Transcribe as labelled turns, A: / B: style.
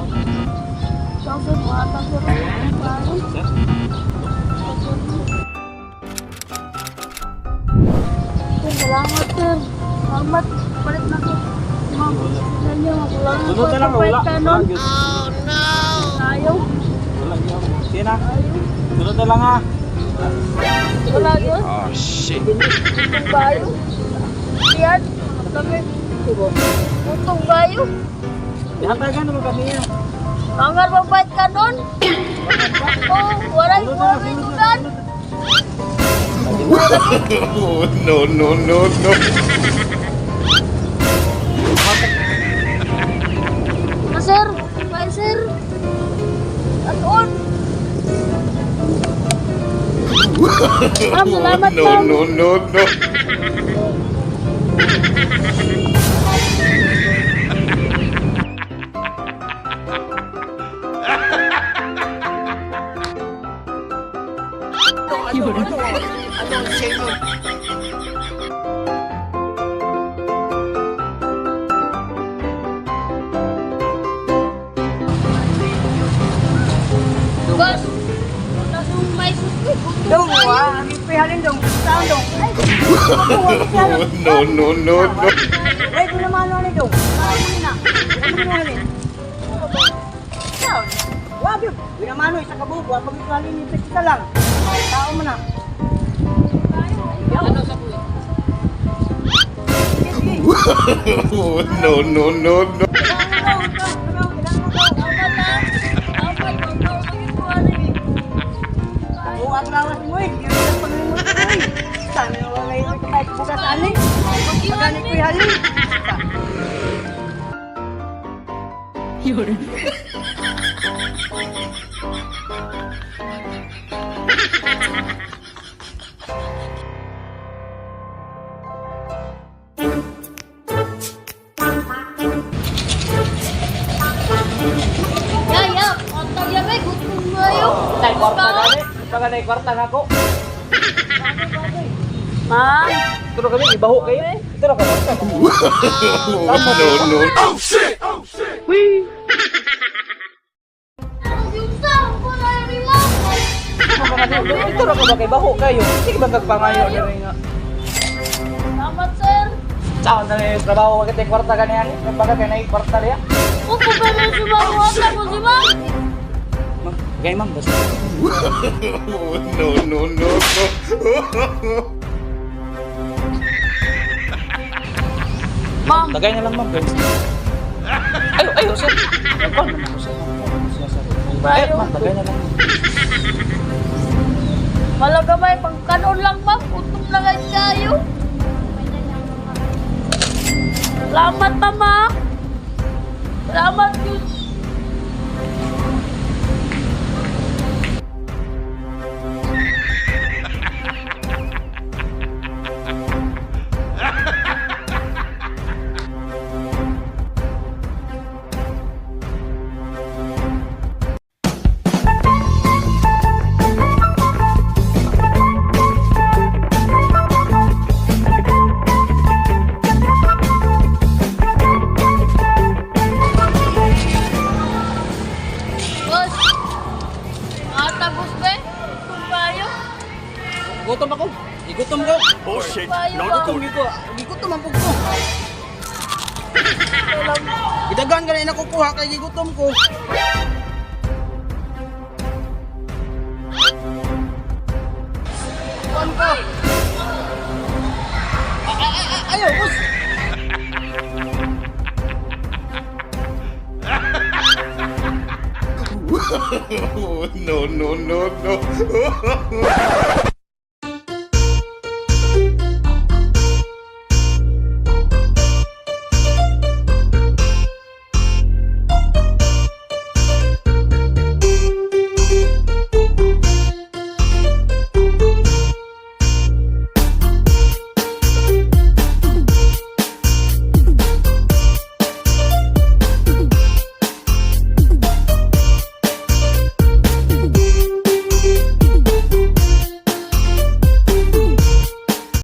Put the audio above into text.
A: Ikaw, sir, buhatan, sir. Maayo.
B: Sir?
A: Sir, salamat, sir. Salamat. Palit na ko. Ma'am, sa inyo, magulangan
B: Sunod na lang, wala.
A: Kanon.
B: Wala, gyud.
A: Ayaw.
B: Wala gyud. Sige na. Sunod na lang ah.
A: Wala yun.
C: Oh shit.
A: Putong bayo. Yan. Kami. Putong bayo.
B: Ihatagan naman kami yan.
A: Pangar mabait ka nun. Oh, waray waray dudan.
C: Oh, no, no, no, no.
A: Ah, sir, bye, sir. Atuon. Ma'am, salamat,
C: No,
A: ma'am.
C: no, no, no.
A: Boss, nasong may susi.
D: Dong, wa, halin dong, saan dong? Ay,
C: No, no, no, no.
D: ay, kung naman ano dong. Ano na? Ano mo halin? Saan? Wa, gyud. Winamano isa ka bubo, pag ito halin yung pizza lang. Tao mo na.
A: Ano sa kuya?
D: Sige.
C: No, no, no, no.
D: Buang lawas mo eh. Hindi mo lang paglimot mo eh. Saan mo wala yung bukas ani? Pagani ko'y halin.
A: Ya, ya, kwarta ya, may gutom kayo.
B: Tay, kwarta gani. Ito gani, kwarta na ako.
A: Ma'am,
B: Ito na kami, ibaho kayo. Ito na kami.
C: No, no. Oh shit.
A: yung sa, wala ni ma'am.
B: Ito na ka ba kay baho kayo? Sige ba kagpangayo diri nga?
A: Salamat, sir.
B: Saan na yung trabaho wa kitay kwarta gani ani? Nagbaga kay nay kwarta diya.
A: Kung pa si ma'am, kwarta ko si ma'am.
B: Ma'am, gay ma'am basta.
C: No, no, no, no.
A: Ma'am,
B: Tagay na lang, ma'am. Ayo, ayo sir. Nagkuhan naman ko sir. Ay, ma'am, tagay na lang.
A: malaga may pagkanon lang, ma'am. Gutom na kayo kayo. Salamat, mama. Salamat, yun. Boss, matagos ba? Gutom kayo?
B: Gutom ako. Igutom ko.
C: Bullshit.
A: Kayo ba?
B: Gutom gyud ko.
D: Gigutom ang pugto. Gidagan ka na nakukuha kay gigutom ko. Kuan ko. Ay, ay, ay, ayaw, boss.
C: No, no, no, no.